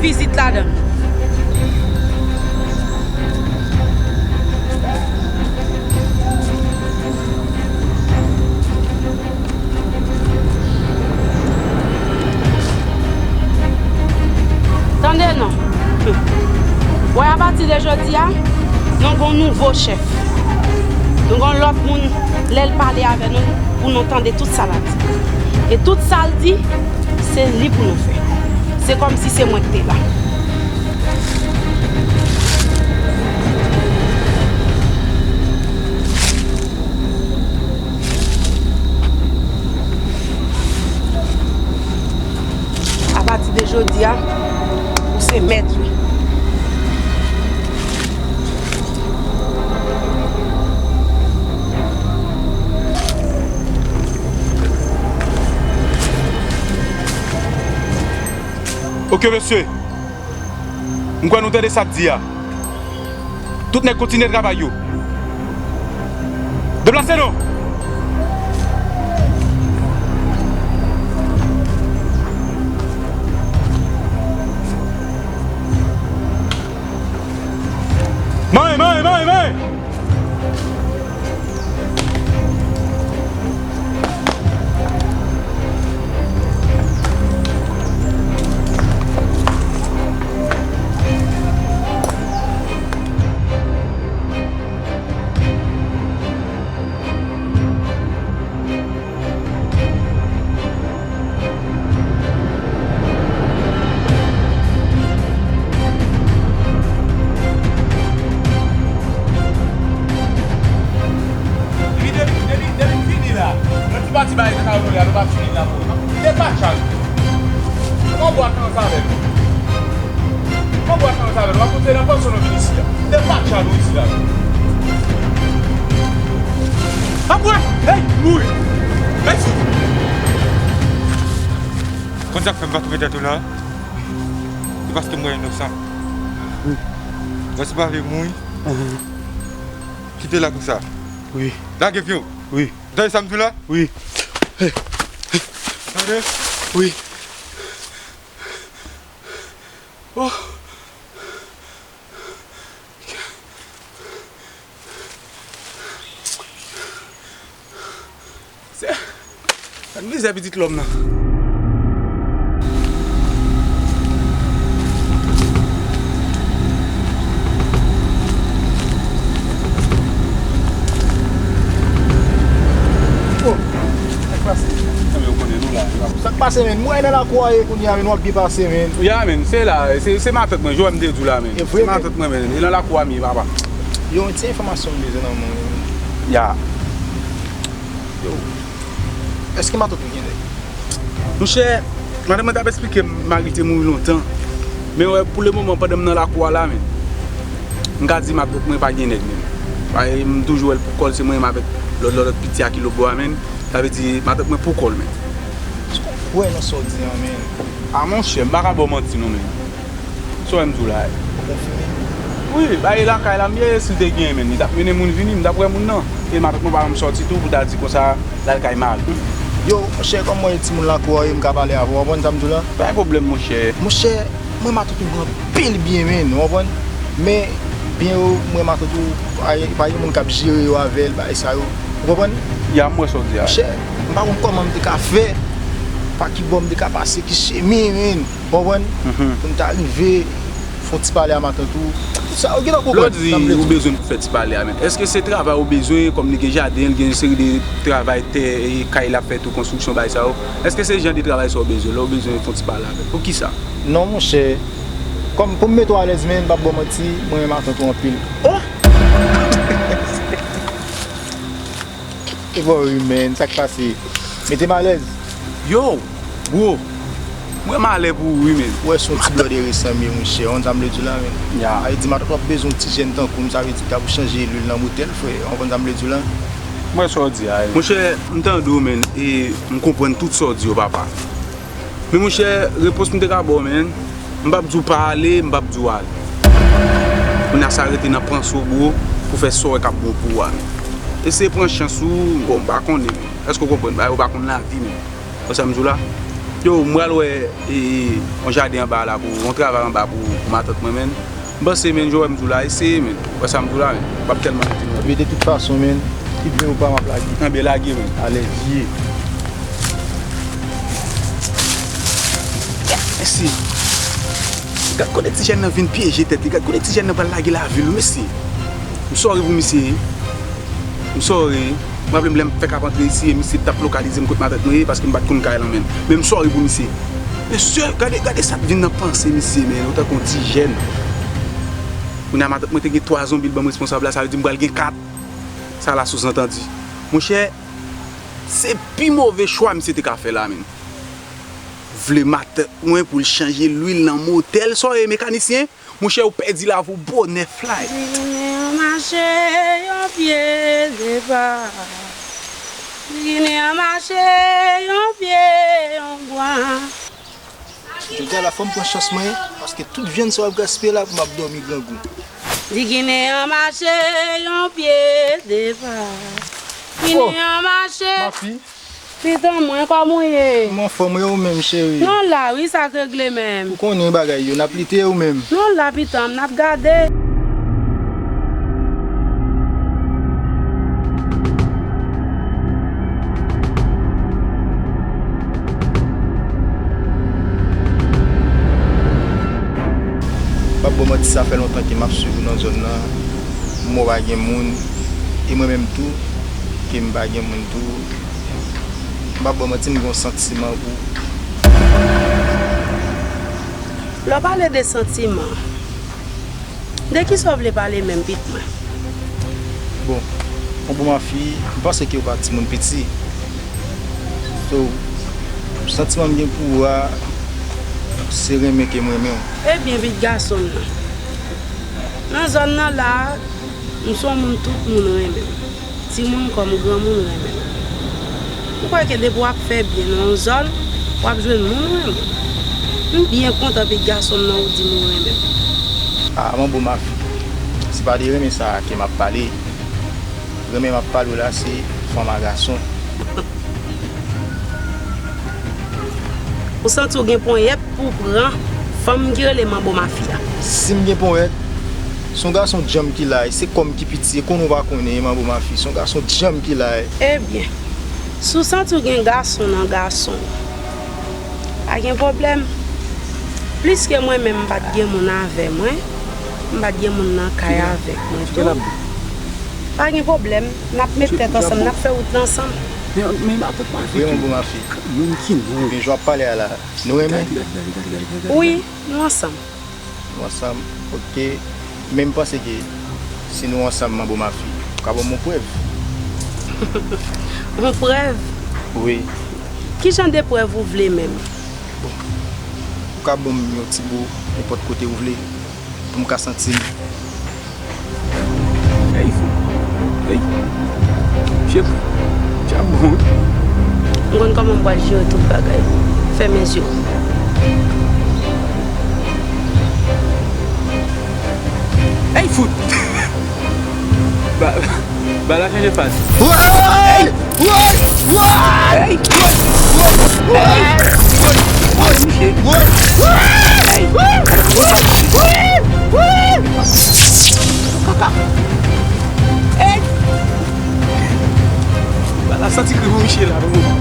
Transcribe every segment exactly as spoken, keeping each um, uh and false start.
vizit ladan. Tande non. Wè, apati de jodi a, nou gon nouvo chèf. Nou gon lòt moun, lè l pale avè nou, pou nou tande tout sa l ap di. E tout sa l di, se li pou nou fè. Se kòmsi se mwen k te la. Apati de jodi a, ou se mèt li. Oke, mesye. M kwè nou tande sa k di a. Tout nèg kontinye travay yo. Deplase nou! Manye, manye, manye, manye! Depi, depi, depi, depi m vini la, nan ti pati bagay sa yo la, nou pa fini la pou mwen. Depatcha nou. Mwen bwè ansanm avè nou. Mwen bwè ansanm avè nou. Mwen konte nan panse nou vin isi a. Depatcha nou isi la. Apre, hey, mouri. Mèsi. Konn sa k fè m pa twouve tèt ou la? Se paske m wè inosan. Mwen se pa vle mouri. Kite la konsa. Wi. Lage pye w. Wi. Tande sa m di w la? Wi. Tande? Wi. Oh. Se, ann mizè pitit lòm nan. Oh, sa k pase? Sa k pase, menn? Mwen nan lakou a ye kounye a, menn, w ap byen pase, menn. Ya, menn, se la, se, se matant mwen, jan m te di w la, menn. Se matant mwen, menn. E nan lakou a m ye, papa. Yo, yon ti enfòmasyon m bezwen nan men w. Ya. Yo, èske matant ou gen nèg? Monchè, matant mwen t ap eksplike m mari te mouri lontan. Men wè, pou le moman, pandan m nan lakou a la, menn, m ka di matant mwen pa gen nèg, menn. Paske m toujou wè l pou kò l, se mwen menm avèk lòt, lòt, lòt piti a ki lòtbò a, menn. Sa vle di, matant mwen pou kò l, menn. Èske w kwè nan sa w di an, menn? A, monchè, m pa ka ba w manti, non, menn. Sa w wè m di w la a? Ou konfime? Wi, bay lakay la m ye, si l te genyen, menn, li t ap mennen moun vini, m t ap wè moun nan. E matant mwen pa janm sòti tou pou ta di konsa l al kay mari. Yo, monchè, kòm mwen se timoun lakou a, m ka pale avè w, w konprann sa m di w la? Pa gen pwoblèm, monchè. Monchè, mwen matant ou gen anpil byen, menn, w konprann? Men, byen yo, mwen matant ou, pa, pa gen moun k ap jere yo avè l, bagay sa yo. Ou konprann? Ya, m wè sa w di a. Monchè, m pa konn kòman m te ka fè, pa ki bò m te ka pase, ki chemen, menn. Ou konprann? Mhm. Pou m ta rive fè yon ti pale a matant ou. Tout sa, ou gentan konprann sa m vle di. Lè w di ou bezwen pou fè ti pale a, menn, èske se travay ou bezwen, kòm li gen jaden, li gen yon seri de travay tè, e kay l ap fè tou, konstriksyon, bagay sa yo? Èske se jan de travay sa w bezwen, lè w bezwen fè yon ti pale avè l? Poukisa? Non, monchè. Kòm pou m mete w alèz, menn, m p ap ba w manti, mwen renmen matant ou anpil. Oh! E bò wi, menn, sa k pase? Mete m alèz. Yo, bro, mwen malè pou ou wi, menn. Ou wè, se yon ti blòdè resan m ye, monchè. Ou konn sa m vle di w la, menn? Ya. Sa vle di, matant w ap bezwen yon ti jèn tankou m, sa vle di, ta pou chanje lwil nan motè l, frè. Ou konn sa m vle di w la? Mwen sa w di a, wi. Monchè, m tande w, menn, e m konprann tout sa w di yo, papa. Men monchè, repons m te ka ba w, menn, m p ap di w pa ale, m p ap di w ale. Kounye a sa rete nan panse w, bro, pou fè sa w wè k ap bon pou ou a, menn. Eseye pran chans ou, bon, m pa konnen, menn. Èske w konprann? Bagay yo pa konn lavi, menn. Wè sa m di w la? Yo, m pral wè, e, e, yon jaden anba la pou, yon travay anba pou, pou matant mwen, menn. M panse, menn, jan w wè m di w la, eseye, menn. Wè sa m di w la, menn. M p ap tèlman rete non. Ebyen, de tout fason, menn, kit vle ou pa, m ap lage. Enben, lage, menn. Alèz, ye. Mèsi. Gad kote ti jèn nan vin pyeje tèt li. Gad kote ti jèn nan pral lage lavi l, mesye. M sòri pou misye. M sòri. M raple m lè m fèk ap antre isi, e misye t ap lokalize m kot matant mwen ye, paske m pa t konn kay lan menm. Men m sòri pou misye. Mesye, gade, gade sa k vin nan panse misye, men, otan k on ti jèn. Kounye a matant mwen te gen twa zonbi l ban m responsab la, sa vle di m pral gen kat. Sa la souzantandi. Monchè, se pi move chwa misye te ka fè la, menn. Vle matant mwen pou l chanje lwil nan motè l, sa w ye, mekanisyen? Monchè, ou pèdi lavi w bonè fly. Ti Ginen an mache yon pye depa. Ti Ginen an mache yon pye yon bwa. Jodi a la, fò m pran chans mwen, paske tout vyann sa w ap gaspiye la pou m ap dòmi grangou. Ti Ginen an mache yon pye depa. Ginen an mache. Mafi. Pitan mwen, kòman w ye? M anfòm wi, ou menm, cheri? Nou la wi, sa k regle menm? Ou konnen bagay yo, n ap lite, ou menm? Nou la, pitan m, n ap gade. M p ap ba w manti, sa fè lontan ke m ap swiv ou nan zòn nan. M wè w pa gen moun, e mwen menm tou, ke m pa gen moun tou. M p ap ba w manti, m gen yon santiman pou ou. Lè w pale de santiman, de kisa w vle pale menm, pitit mwen? Bon, mon bon mafi, m panse ke w pa timoun piti. So, santiman m gen pou ou a, se renmen ke m renmen w. Ebyen, pitit gason m nan, nan zòn nan la, m se yon moun tout moun renmen m. Timoun kòm granmoun renmen m. M kwè ke depi w ap fè byen nan yon zòn, w ap jwenn moun renmen w. M byen kontan pitit gason m nan ou di m ou renmen m. A, mon bon mafi, se pa de renmen sa a ke m ap pale. Renmen m ap pale w la, se fanm a gason. Ou santi w gen ponyèt pou w pran fanm ki rele Manbo Mafi a? Si m gen ponyèt, se yon gason djanm ki la, e se kò m ki piti, e konnen w pa konnen, Manbo Mafi, se yon gason djanm ki la. Ebyen, si w santi w gen gason nan gason, pa gen pwoblèm. Pliske mwen menm m pa t gen moun avè mwen, m pa t gen moun nan kay avèk mwen tou. Pa gen pwoblèm, n ap met tèt ansanm, n ap fè wout la ansanm. Men, men, men, pa, pa, pa, Vre, Manbo Mafi. Moun ki nou. Men jan w ap pale a la, nou renmen? Gade, gade, gade, gade, gade, gade. Wi, nou ansanm. Nou ansanm, oke. Men m panse ke si nou ansanm, Manbo Mafi, ou ka ban m yon prèv. Yon prèv? Wi. Ki jan de prèv ou vle menm? Bon, ou ka ban m yon ti bo, nenpòt kote ou vle, pou m ka santi m. Ey, fou. Ey. Chef, chef bon. M konn kòman m pral jere tout bagay. Fèmen zye w. Ey, fout. Ba, ba la chanje faz. Ey! Woy! Woy! Ey! Woy! Woy! Woy! Woy! Misye. Woy! Woy! Ey! Woy! Woy! Woy! Kaka! Ey! Ba la santi gri pou misye la, pou moman.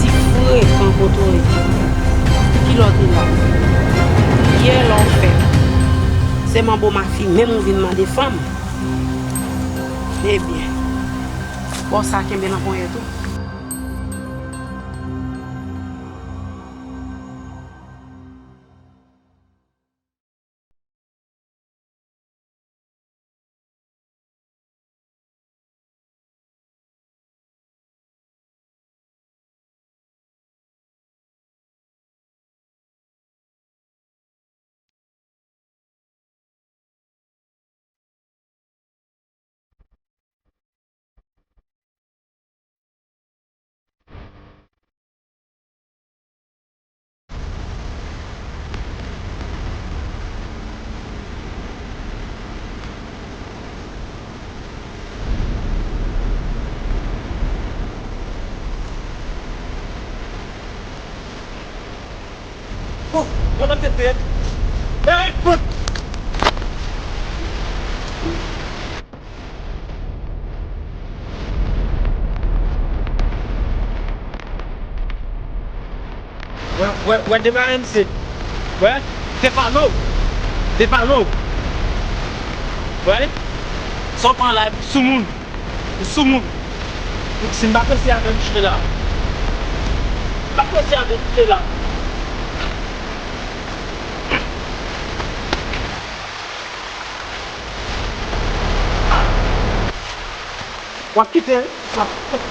Ti frekan kote w ye. Kilè w te la? Yè lè w fè. Se Manbo Mafi menm ou vin mande fanm. Ebyen, bò sa kenbe nan ponyèt ou. Kontan tete. Ey, fout! Wè, wè, wè, devan M C. Wè, te pale w. Te pale w. Wè, sa w pran la, epi soumoun. Ou soumoun. Si m pa prese avè misye la. M pa prese avè misye la. W ap kite l. W ap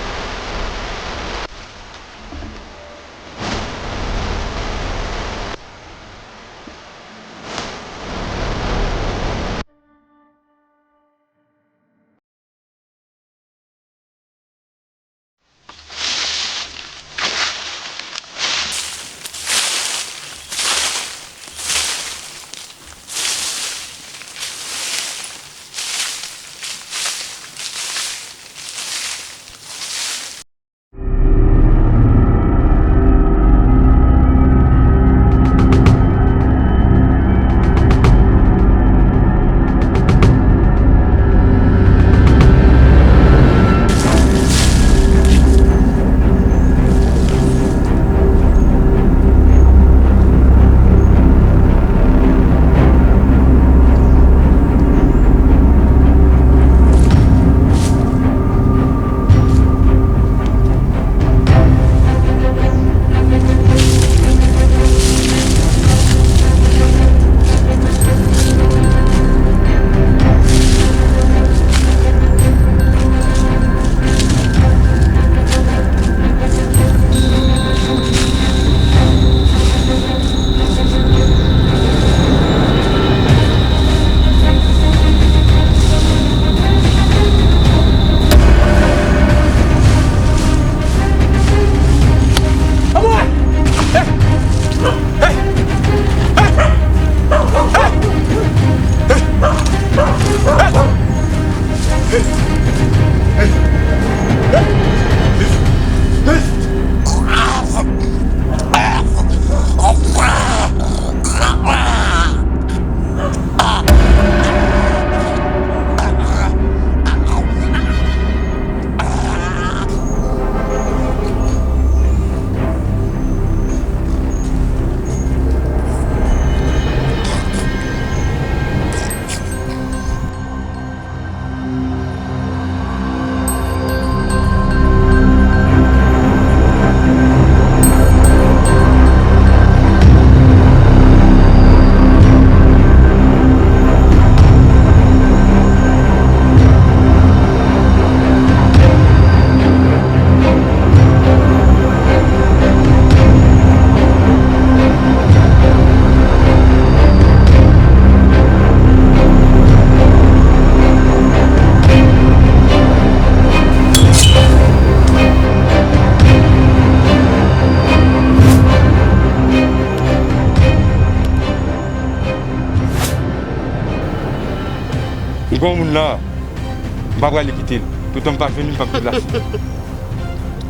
M gen yon moun la, m pa prale kite l. Toutan m pa jwenn li, m p ap viv lavi.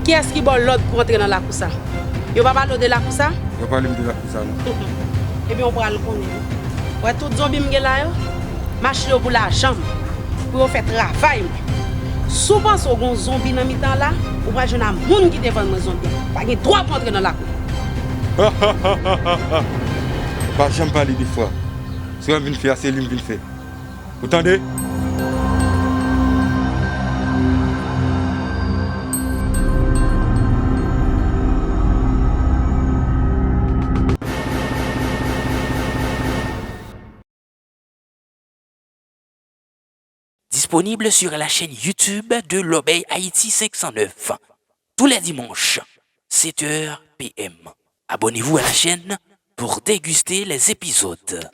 Kiyès ki ba w lòd pou antre nan lakou sa? Yo pa pale w de lakou sa? Yo pale m de lakou sa, non. Ebyen, w pral konnen. Wè tout zonbi m gen la yo, m achte yo pou lajan m, pou yo fè travay mwen. Si w panse w gen yon zonbi nan mitan la, ou pral jwenn a moun ki te vann mwen zonbi an. Pa gen dwa pou antre nan lakou. Pa janm pale de fwa. Sa w vin fè a, se li m vin fè. Ou tande? Disponible sur la chaîne YouTube de Lobey Haïti cinq cent neuf, tous les dimanches, sept heures P M. Abonnez-vous à la chaîne pour déguster les épisodes.